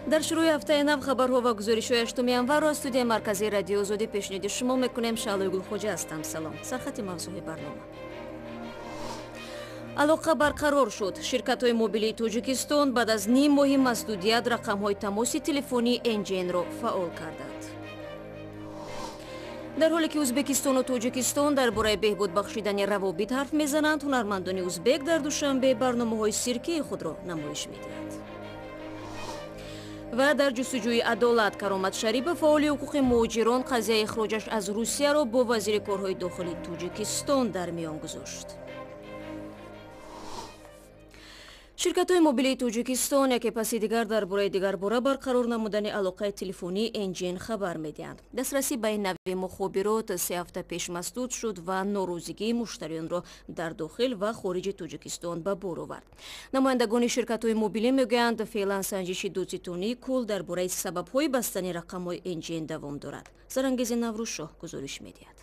Дар шурӯи ҳафтаи нав хабарҳо ва гузоришҳои 8 январро аз студияи марказии Радиои Озодӣ пешниҳоди шумо мекунем. Шаълои Гулхоҷа ҳастам. Салом. Сархати мавзӯи барнома. Алоқа барқарор шуд. Ширкатҳои мобилии Тоҷикистон баъд аз ним моҳи масдудият рақамҳои тамоси телефонии НГН-ро фаъол карданд. Дар ҳоле ки Ӯзбекистону Тоҷикистон дар бораи беҳбуд бахшидани равобит ҳарф мезананд, ҳунармандони узбек дар Душанбе барномаҳои сиркии худро намоиш медиҳанд. Ва дар ҷустуҷӯи адолат Каромат Шарипов, фаъоли ҳуқуқи муҳоҷирон, қазияи ихроҷаш аз Русияро бо вазири корҳои дохилии Тоҷикистон дар миён гузошт. Ширкатҳои мобилии Тоҷикистон яке паси дигар дар бораи дигарбора барқарор намудани алоқаи телефонии НГН хабар медиҳанд. Дастрасӣ ба ин нави мухобирот 3 ҳафта пеш масдуд шуд ва норозигии муштариёнро дар дохил ва хориҷи Тоҷикистон ба бор овард. Намояндагони ширкатҳои мобилӣ мегӯянд, феълан санҷиши додситонии кул дар бораи сабабҳои бастани рақамҳои НГН давом дорад. Зарангези Наврӯзшоҳ гузориш медиҳад.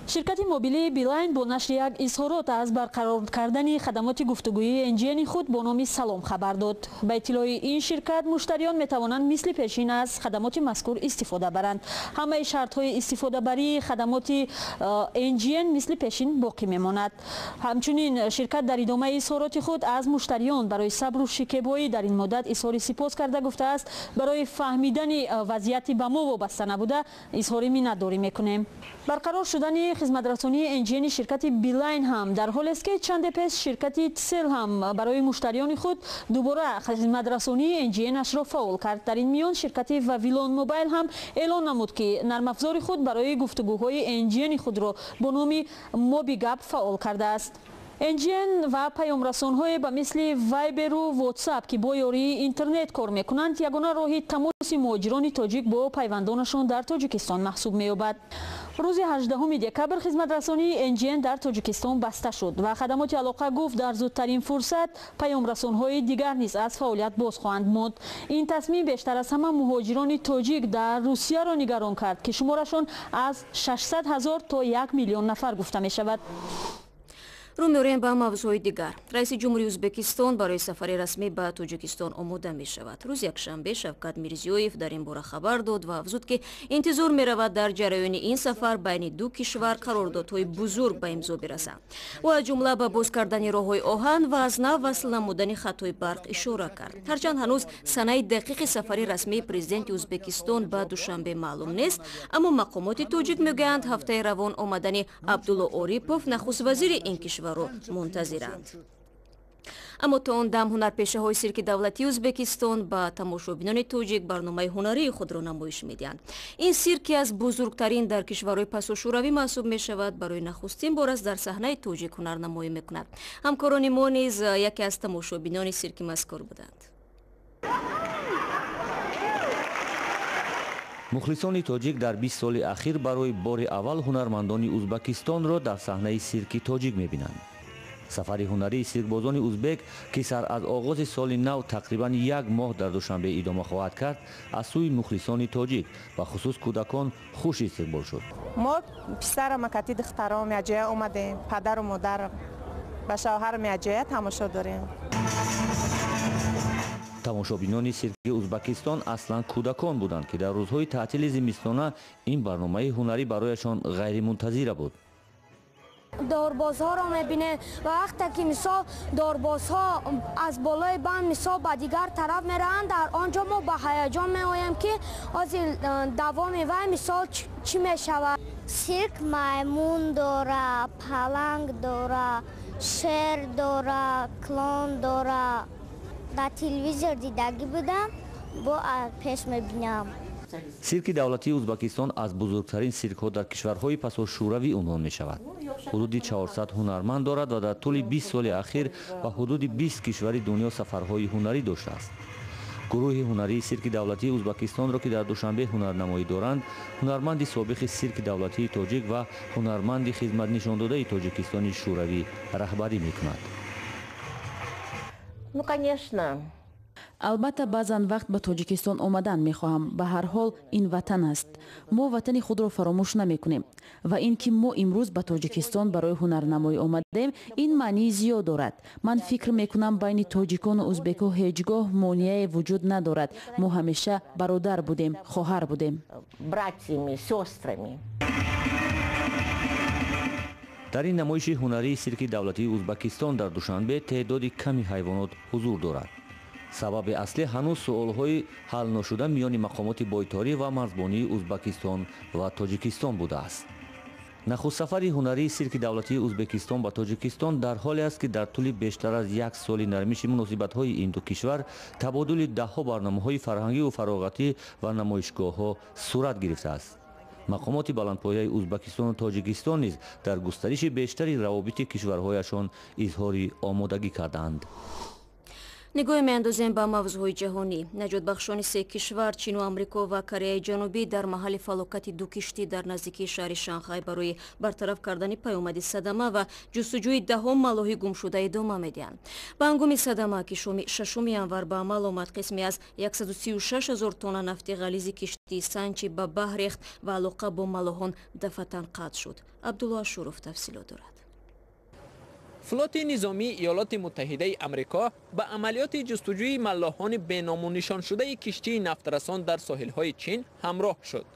Ширкати мобилии Билайн бо нашри як изҳорот аз барқарор кардани хадамоти гуфтугӯии НГН худ бо номи Салом хабар дод. Ба иттилои ин ширкат, муштариён метавонанд мисли пешин аз хадамоти мазкур истифода баранд. Ҳамаи шартҳои истифодабарии хадамоти НГН мисли пешин боқӣ мемонад. Ҳамчунин ширкат дар идомаи изҳороти худ аз муштариён барои сабру шикебоӣ дар ин муддат изҳори сипос карда гуфтааст, барои фаҳмидани вазъияти ба мо вобаста набуда изҳори миннатдорӣ мекунем. Барқарор шудани хизматрасонии НГН ширкати Билайн ҳам дар ҳолест, ки чанде пеш ширкати Тсел ҳам барои муштариёни худ дубора хизматрасонии НГН-ашро фаъол кард. Дар ин миён ширкати Вавилон Мобайл ҳам эълон намуд, ки нармафзори худ барои гуфтугӯҳои НГН худро бо номи Мобигап фаъол кардааст. НГН ва паёмрасонҳое ба мисли Вайберу Ватсап, ки бо ёрии интернет кор мекунанд, ягона роҳи тамоси муҳоҷирони тоҷик бо пайвандонашон дар Тоҷикистон маҳсуб меёбад. Рӯзи 18 декабр хизматрасонии НГН дар Тоҷикистон баста шуд ва хадамоти алоқа гуфт, дар зудтарин фурсат паёмрасонҳои дигар низ аз фаъолият боз хоҳанд монд. Ин тасмим бештар аз ҳама муҳоҷирони тоҷик дар Русияро нигарон кард, ки шуморашон аз 600 ҳазор то 1 миллион нафар гуфта мешавад. Рӯ меорем ба мавзӯъҳои дигар. Раиси ҷумҳурии Ӯзбекистон барои сафари расмӣ ба Тоҷикистон омода мешавад. Рӯзи якшанбе Шавкат Мирзиёев дар ин бора хабар дод ва афзуд, ки интизор меравад дар ҷараёни ин сафар байни ду кишвар қарордодҳои бузург ба имзо бирасанд. Ӯ аз ҷумла ба боз кардани роҳҳои оҳан ва аз нав васл намудани хатҳои барқ ишора кард. Ҳарчанд ҳанӯз санаи дақиқи сафари расмии президенти Ӯзбекистон ба Душанбе маълум нест, аммо мақомоти тоҷик мегӯянд, ҳафтаи равон омадани Абдулло Орипов, нахуствазири ин кишвар, мунтазиранд. Аммо то он дам ҳунарпешаҳои сирки давлатии Ӯзбекистон ба тамошобинони тоҷик барномаи ҳунарии худро намоиш медиҳанд. Ин сирк, ки аз бузургтарин дар кишварҳои пасошӯравӣ маҳсуб мешавад, барои нахустин бор аст дар саҳнаи тоҷик ҳунарнамоӣ мекунад. Ҳамкорони мо низ яке аз тамошобинони сирки мазкур буданд. Мухлисони тоҷик дар 20 соли ахир барои бори аввал ҳунармандони Ӯзбекистонро дар саҳнаи сирки тоҷик мебинанд. Сафари ҳунарии сиркбозони узбек, ки сар аз оғози соли нав тақрибан як моҳ дар Душанбе идома хоҳад кард, аз сӯи мухлисони тоҷик ба хусус кӯдакон хуш истиқбол шуд. Мо писарам кати духтаром яҷоя омадем, падару модарам ба шавҳарам яҷоя тамошо дорем. Тамошобинони сирки Ӯзбекистон аслан кӯдакон буданд, ки дар рӯзҳои таътили зимистона ин барномаи ҳунарӣ барояшон ғайримунтазира буд. Дорбозҳоро мебинем ва вақте ки мисол дорбозҳо аз болои банд мисол ба дигар тараф мераванд, дар он ҷо мо ба ҳаяҷон меоем, ки ҳозир давоми вай мисол чӣ мешавад. Сирк маймун дора, паланг дора, шер дора, клон дора. Дар телевизор дидагӣ будам, бо пеш мебинам. Сирки давлатии Ӯзбекистон аз бузургтарин сиркҳо дар кишварҳои пасошӯравӣ унвон мешавад. Ҳудуди 400 ҳунарманд дорад ва дар тӯли 20 соли ахир ба ҳудуди 20 кишвари дунё сафарҳои ҳунарӣ доштааст. Гурӯҳи ҳунарии сирки давлатии Ӯзбекистонро, ки дар Душанбе ҳунарнамоӣ доранд, ҳунарманди собиқи сирки давлатии тоҷик ва ҳунарманди хизматнишондодаи Тоҷикистони Шӯравӣ раҳбарӣ мекунад. Ну, конечно. Албатта, баъзан вақт ба Тоҷикистон омадан мехоҳам. Ба ҳар ҳол, ин ватан аст. Мо ватани худро фаромӯш намекунем. Ва ин ки мо имрӯз ба Тоҷикистон барои ҳунарнамоӣ омадем, ин маънии зиёд дорад. Ман фикр мекунам, байни тоҷикону узбекҳо ҳеҷ гоҳ монеае вуҷуд надорад. Мо ҳамеша бародар будем, хоҳар будем. Братьями, сестрами. Дар ин намоиши ҳунарии сирки давлатии Узбакистон дар Душанбе теъдоди ками ҳайвонот ҳузур дорад. Сабаби аслӣ ҳанӯз суолҳои ҳалношуда миёни мақомоти бойторӣ ва марзбонии Узбакистон ва Тоҷикистон будааст. Нахустсафари ҳунарии сирки давлатии Узбекистон ба Тоҷикистон дар ҳоле аст, ки дар тӯли бештар аз як соли нармиши муносибатҳои ин ду кишвар табодули даҳҳо барномаҳои фарҳангиву фароғатӣ ва намоишгоҳҳо сурат гирифтааст. Мақомоти баландпояи Узбакистону Тоҷикистон низ дар густариши бештари равобити кишварҳояшон изҳори омодагӣ карданд. Нигоҳе меандозем ба мавзӯъҳои ҷаҳонӣ. Наҷотбахшони се кишвар, Чину Амрико ва Кореяи Ҷанубӣ, дар маҳалли фалокати ду киштӣ дар наздикии шаҳри Шанхай барои бартараф кардани паёмади садама ва ҷустуҷӯи даҳом маллоҳи гумшуда идома медиҳанд. Ба ҳангоми садама, ки шоми 6 январ ба амал омад, қисме аз 136 ҳазор тонна нафти ғализи киштии Санчи ба баҳр рехт ва алоқа бо маллоҳон дафъатан қатъ шуд. Абдулло Ашуров тафсилот дорад. Флоти низомии Иёлоти Муттаҳидаи Амрико ба амалиёти ҷустуҷӯи маллоҳони беномунишоншудаи киштии нафтрасон дар соҳилҳои Чин ҳамроҳ шуд.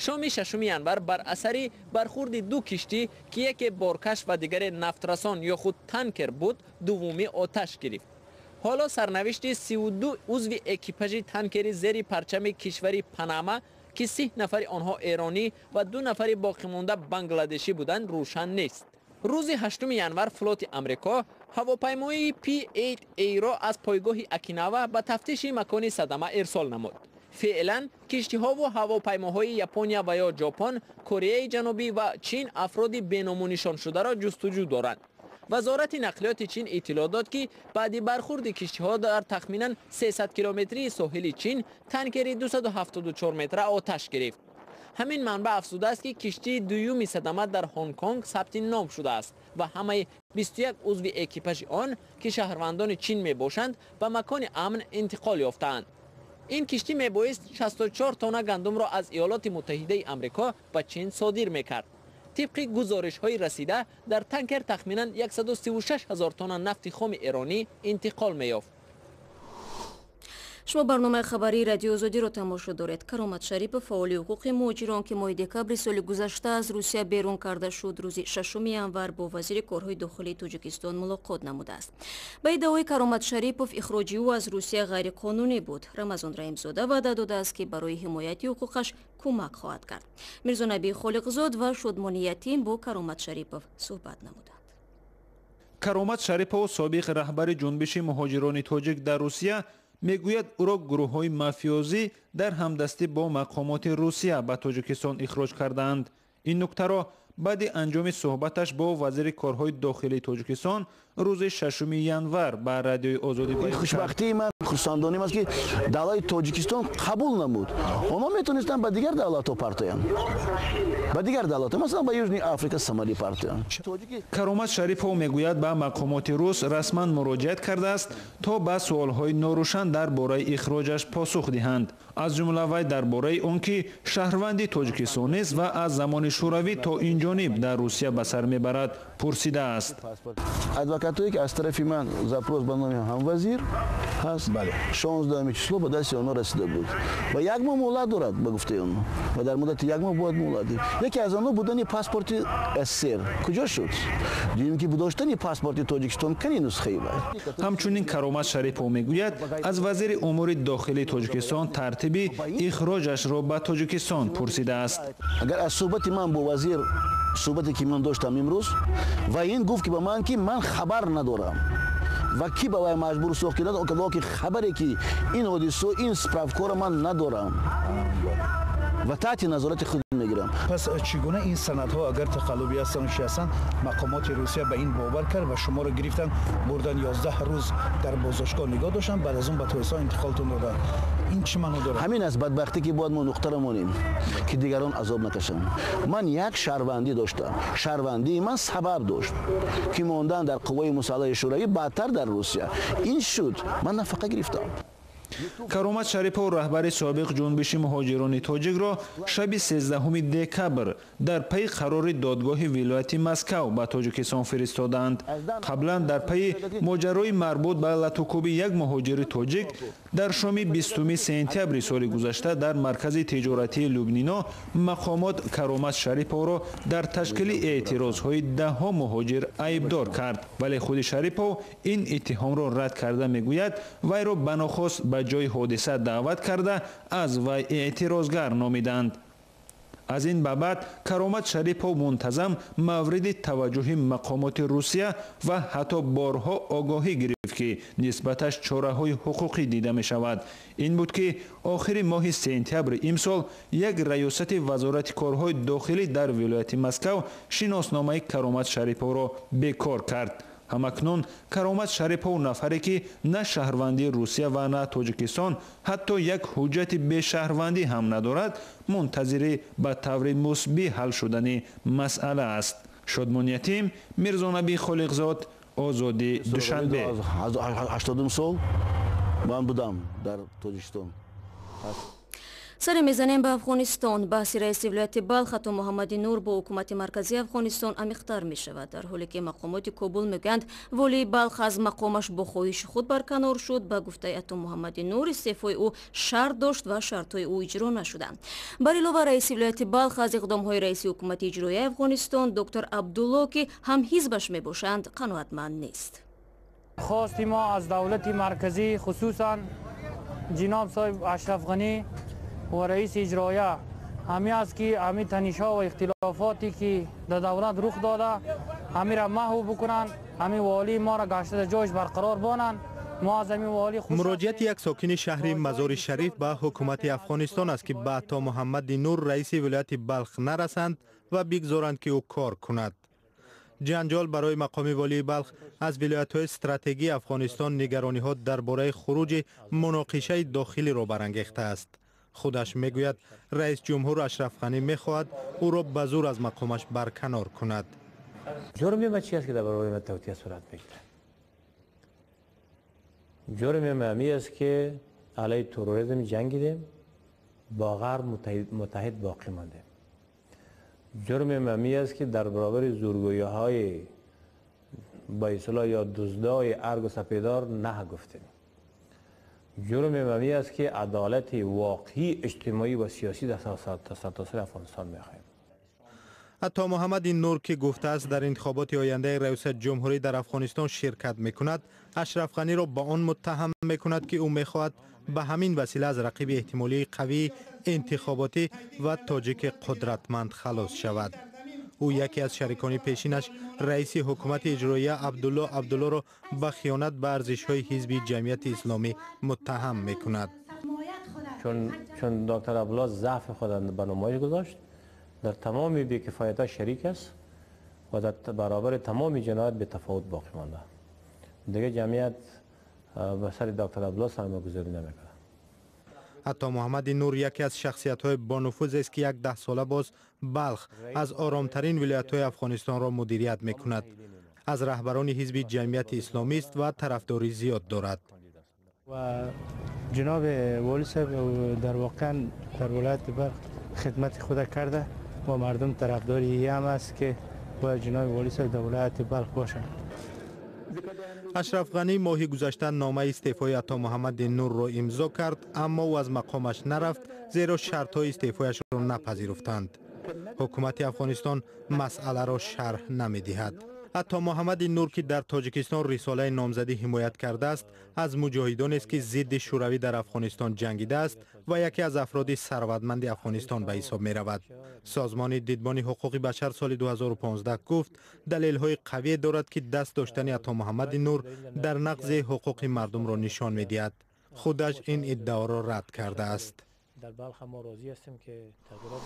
Шоми 6 январ бар асари бархурди ду киштӣ, ки яке боркаш ва дигаре нафтрасон ё худ танкер буд, дуввумӣ оташ гирифт. Ҳоло сарнавишти 32 узви экипажи танкери зери парчами кишвари Панама, ки 30 нафари онҳо эронӣ ва 2 нафари боқимонда бангладешӣ буданд, рӯшан нест. Рӯзи 8 январ флоти Амрико ҳавопаймои P-8A-ро аз пойгоҳи Акинава ба тафтиши макони садама ирсол намуд. Феълан киштиҳову ҳавопаймоҳои Япония ва ё Ҷопон, Кореяи Ҷанубӣ ва Чин афроди беномунишоншударо ҷустуҷӯ доранд. Вазорати нақлиёти Чин иттилоъ дод, ки баъди бархурди киштиҳо дар тахминан 300 километрии соҳили Чин танкери 274 метра оташ гирифт. Ҳамин манбаъ афзудааст, ки киштии дуюми садама дар Ҳонконг сабти ном шудааст ва ҳамаи 21 узви экипажи он, ки шаҳрвандони Чин мебошанд, ба макони амн интиқол ёфтаанд. Ин киштӣ мебоист 64 тонна гандумро аз Иёлоти Муттаҳидаи Амрико ба Чин содир мекард. Тибқи гузоришҳои расида, дар танкер тахминан 136 ҳазор тонна нафти хоми эронӣ интиқол меёфт. Шумо барномаи хабарии Радиои Озодиро тамошо доред. Каромат Шарипов, фаъоли ҳуқуқи муҳоҷирон, ки моҳи декабри соли гузашта аз Русия берун карда шуд, рӯзи 6 январ бо вазири корҳои дохилии Тоҷикистон мулоқот намудааст. Ба иддаои Каромат Шарипов, ихроҷи ӯ аз Русия ғайриқонунӣ буд. Рамазон Раҳимзода ваъда додааст, ки барои ҳимояти ҳуқуқаш кӯмак хоҳад кард. Мирзонаби Холиқзод ва Шодмони Ятим бо Каромат Шарипов суҳбат намуданд. Каромат Шарипов, собиқ раҳбари ҷунбиши муҳоҷирони тоҷик дар Русия, мегӯяд, ӯро гурӯҳҳои мафиёзӣ дар ҳамдастӣ бо мақомоти Русия ба Тоҷикистон ихроҷ кардаанд. Ин нуктаро баъди анҷоми суҳбаташ бо вазири корҳои дохилии Тоҷикистон рӯзи 6 январ ба Радиои Озодӣ баён кард. Хушбахтии ман, хурсандоним аст, ки давлати Тоҷикистон қабул намуд. Онҳо метавонистанд ба дигар давлатҳо партоянд, ба дигар давлатҳо, масалан, ба Южный Африка, Сомали партоянд. Каромат Шарипов мегӯяд, ба мақомоти рус расман муроҷиат кардааст, то ба суолҳои норӯшан дар бораи ихроҷаш посух диҳанд. Аз ҷумла вай дар бораи он ки шаҳрванди Тоҷикистон нест ва аз замони Шӯравӣ то ин ҷониб дар Русия ба сар мебарад, пурсидааст. Адвокатое, ки аз тарафи ман запрос ба номи ҳамвазир ҳаст, 16 число ба дасти онҳо расида буд ва як моҳ муҳлат дорад, ба гуфтаи онҳо, ва дар муддати як моҳ бояд муҳлат диҳ. Яке аз онҳо будани паспорти СССР куҷо шуд? Дуюм, ки доштани паспорти Тоҷикистон, кани нусхаи вай? Ҳамчунин Каромат Шарипов мегӯяд, аз вазири умури дохилии Тоҷикистон тартиби ихроҷашро ба Тоҷикистон пурсидааст. Агар аз суҳбати ман бо вазир, суҳбате ки ман доштам имрӯз, ва ин гуфт, ки ба ман, ки ман хабар надорам ва ки ба вай маҷбур сохт, ки хабаре, ки ин ҳодисо, ин справкаро ман надорам ва таҳти назорати худ мегирам. Пас чӣ гуна ин санадҳо, агар тақаллубӣ ҳастанд, чи ҳастанд, мақомоти Русия ба ин бовар кард ва шуморо гирифтанд, бурдан, 11 рӯз дар боздоштгоҳ нигоҳ доштанд, баъд аз он ба Тоҷикистон интиқолтон доданд? Ин чӣ маъно дорад? Ҳамин аст бадбахтӣ, ки бояд мо нуқтаро монем, ки дигарон азоб накашанд. Ман як шаҳрвандӣ доштам, шаҳрвандии ман сабаб дошт, ки мондан дар қувваи мусаллаҳи Шӯравӣ, баъдтар дар Русия ин шуд, ман нафақа гирифтам. Каромат Шарипов, раҳбари собиқ ҷунбиши муҳоҷирони тоҷикро, шаби 13 декабр дар пайи қарори додгоҳи вилояти Москав ба Тоҷикистон фиристодаанд. Қаблан дар пайи моҷарои марбут ба латукӯби як муҳоҷири тоҷик дар шоми 20 сентябри соли гузашта дар маркази тиҷоратии Любнино, мақомот Каромат Шариповро дар ташкили эътирозҳои даҳҳо муҳоҷир айбдор кард. Вале худи Шарипов ин иттиҳомро рад карда, мегӯяд, вайро банохост ба ҷои ҳодиса даъват карда, аз вай эътирозгар номиданд. Аз ин ба баъд Каромат Шарипов мунтазам мавриди таваҷҷӯҳи мақомоти Русия ва ҳатто борҳо огоҳӣ гирифт, ки нисбаташ чораҳои ҳуқуқӣ дида мешавад. Ин буд, ки охири моҳи сентябри имсол як раёсати Вазорати корҳои дохилӣ дар вилояти Москав шиносномаи Каромат Шариповро бекор кард. Ҳамакнун Каромат Шарипов, нафаре ки на шаҳрвандии Русия ва на Тоҷикистон, ҳатто як ҳуҷҷати бешаҳрвандӣ ҳам надорад, мунтазири ба таври мусбӣ ҳал шудани масъала аст. Шодмон Ятим, Мирзонаби Холиқзод, Озодӣ, Душанбе. 80 сол ман будам дар Тоҷикистон. Саре мезанем ба Афғонистон. Баҳси раиси вилояти Балх Ато Муҳаммади Нур бо ҳукумати марказии Афғонистон амиқтар мешавад. Дар ҳоле ки мақомоти Кобул мегӯянд, волии Балх аз мақомаш бо хоҳиши худ барканор шуд, ба гуфтаи Ато Муҳаммади Нур, истеъфои ӯ шарт дошт ва шартҳои ӯ иҷро нашуданд. Бар илова, раиси вилояти Балх аз иқдомҳои раиси ҳукумати иҷроияи Афғонистон доктор Абдулло, ки ҳам ҳизбаш мебошанд, қаноатманд нест. Хости мо аз давлати марказӣ, хусусан ҷиноб соҳиб Ашраф Ғанӣ و رئیس اجرایه، همی است که همی تنش‌ها و اختلافاتی که در دولت رخ داده همی را محو بکنن، همی والی ما را گشته در جایش برقرار بانن. ما از همی والی خوش. Муроҷиати як сокини шаҳри Мазори Шариф ба ҳукумати Афғонистон аст, ки ба Ато Муҳаммади Нур, раиси вилояти Балх, нарасанд ва бигзоранд, ки ӯ кор кунад. Ҷанҷол барои мақоми волии Балх аз вилоятҳои стратегии Афғонистон нигарониҳо дар бораи хуруҷи муноқишаи дохилиро барангехтааст. Худаш мегӯяд, раис ҷумҳур Ашраф Ғанӣ мехоҳад ӯро ба зур аз мақомаш барканор кунад. Ҷурми ма чи аст, ки дар баробари ма тавтия сурат мегирад? Ҷурми ма ҳами аст, ки алайҳи терроризм ҷангидем, бо ғарб муттаҳид боқӣ мондем. Ҷурми ма ҳами аст, ки дар баробари зургӯиҳои ба истилоҳ ё дуздои аргу сапедор на гуфтем. Ҷурми ма аст, ки адолати воқеии иҷтимоӣ ва сиёсӣ дар сартосари Афғонистон мехоҳем. Ато Муҳаммади Нур, ки гуфтааст, дар интихоботи ояндаи раёсат ҷумҳурӣ дар Афғонистон ширкат мекунад, Ашраф Ғаниро ба он муттаҳам мекунад, ки ӯ мехоҳад ба ҳамин васила аз рақиби эҳтимолии қавии интихоботӣ ва тоҷики қудратманд халос шавад. Ӯ яке аз шарикони пешинаш, раиси ҳукумати иҷроия Абдулло Абдуллоро, ба хиёнат ба арзишҳои ҳизби Ҷамъияти Исломӣ муттаҳам мекунад. Чун доктор Абдулло заъфи худ ба намоиш гузошт, дар тамоми бекифоятҳо шарик аст ва дар баробари тамоми ҷиноят бетафовут боқӣ монда. Дигар ҷамъият ба сари доктор Абдулло сармоягузорӣ намекунад. Ато Муҳаммади Нур яке аз шахсиятҳои бонуфузест, ки як даҳсола боз Балх аз оромтарин вилоятҳои Афғонистонро мудирият мекунад. Аз раҳбарони ҳизби Ҷамъияти Исломист ва тарафдорӣ зиёд дорад. Ва ҷиноби воли صاحب дар воқеан дар вилояти Балх хидмати худа карда ва мардум тарафдори ҳам аст, ки бояд ҷиноби воли صاحب дар вилояти Балх бошанд. Ашраф Ғанӣ моҳи гузашта номаи истеъфои Ато Муҳаммади Нурро имзо кард, аммо ӯ аз мақомаш нарафт, зеро шартҳои истеъфояшро напазируфтанд. Ҳукумати Афғонистон масъаларо шарҳ намедиҳад. Ато Муҳаммади Нур, ки дар Тоҷикистон рисолаи номзадӣ ҳимоят кардааст, аз муҷоҳидонест, ки зидди шӯравӣ дар Афғонистон ҷангидааст ва яке аз афроди сарватманди Афғонистон ба ҳисоб меравад. Созмони Дидбони ҳуқуқи башар соли 2015 гуфт, далелҳои қавие дорад, ки даст доштани Ато Муҳаммади Нур дар нақзи ҳуқуқи мардумро нишон медиҳад. Худаш ин иддаоро рад кардааст. Дар Балх мо розӣ ҳастем, ки тағйирот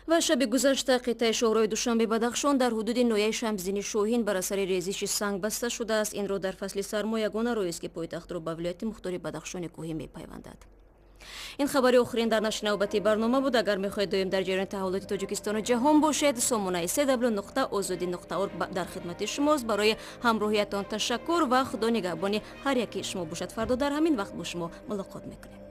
Ва шаби гузашта қитъаи шоҳрои Душанбе Бадахшон дар ҳудуди ноҳияи Шамсиддини Шоҳин бар асари резиши санг баста шудааст. Ин роҳ дар фасли сармо ягона роҳест, ки пойтахтро ба вилояти мухтори Бадахшони кӯҳӣ мепайвандад. Ин хабари охирин дар нашри навбати барнома буд. Агар мехоҳед доим дар ҷараёни таҳаввулоти Тоҷикистону ҷаҳон бошед, сомонаи cw.ozodi.org дар хидмати шумост. Барои ҳамроҳиятон ташаккур ва Худо нигаҳбони ҳар яки шумо бошад. Фардо дар ҳамин вақт бо шумо мулоқот мекунем.